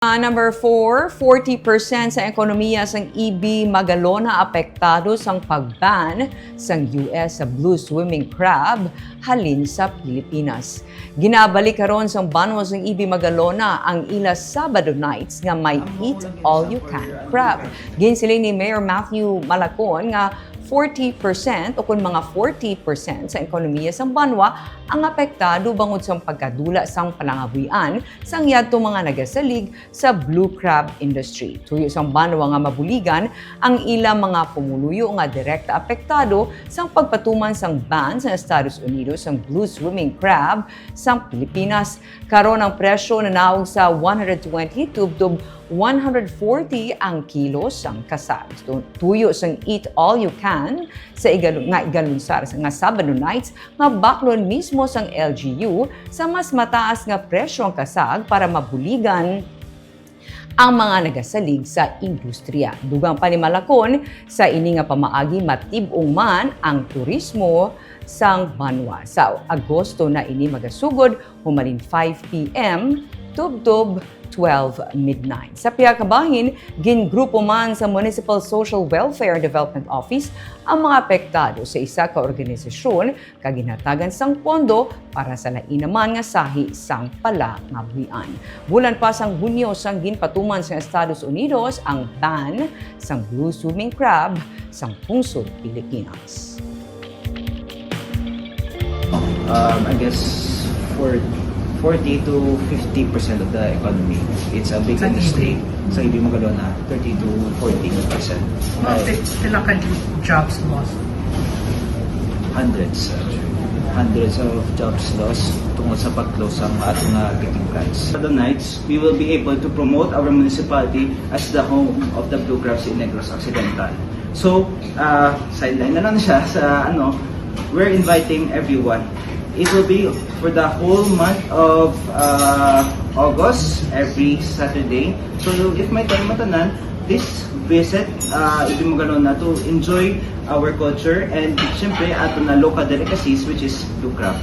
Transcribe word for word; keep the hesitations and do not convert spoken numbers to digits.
Ah, number four, forty percent sa ekonomiya sang E B Magalona apektado sang pag-ban sang U S sa blue swimming crab halin sa Pilipinas. Ginabalik karon sang banwa sang E B Magalona ang ila Sabado nights nga may eat all you can crab. Ginsiling ni Mayor Matthew Malacon nga forty percent o kon mga forty percent sa ekonomiya sang banwa ang apektado bangod sang pagkadula sang palangabuhian sang yadto mga nagasalig sa blue crab industry. Tuyo sang banwa nga mabuligan ang ila mga pumuluyo nga direkta apektado sang pagpatuman sang ban sa Estados Unidos sang blue swimming crab sang Pilipinas. Karon ang presyo nanaog sa one hundred twenty tubtob one hundred forty ang kilo sang kasag. Tu-, tuyo sang eat all you can sa igalun-, nga igalunsar sa, nga Sabado nights nga baklon mismo sang L G U sa mas mataas nga presyo ang kasag para mabuligan ang mga nagasalig sa industriya. Dugang pa ni Malacon, sa ini nga pamaagi matib-ong man ang turismo sang banwa. Sa Agosto na ini magasugod, humalin five P M tubtob twelve midnight. Sa pihak bahin, gingrupo man sa Municipal Social Welfare Development Office ang mga apektado sa isa ka organisasyon kag ginhatagan sang pondo para sa lain naman nga sahi sang palangabuhian. Bulan pa sang Hunyo sang ginpatuman sa Estados Unidos ang ban sang blue swimming crab sang pungsod Pilipinas. Um, I guess for forty to fifty percent of the economy, it's a big industry. Sa E B Magalona, thirty to forty percent. Mga pil-, pila ka jobs lost? Hundreds, actually. Hundreds of jobs lost tungod sa pag-close sa ato nga picking plants. Sa the nights, we will be able to promote our municipality as the home of the blue crabs in Negros Occidental. So, uh, sideline na lang siya sa ano, we're inviting everyone. It will be for the whole month of uh, August, every Saturday. So, if may time mo tanan, please visit uh, E B Magalona to enjoy our culture and siyempre ato na local delicacies, which is blue crab.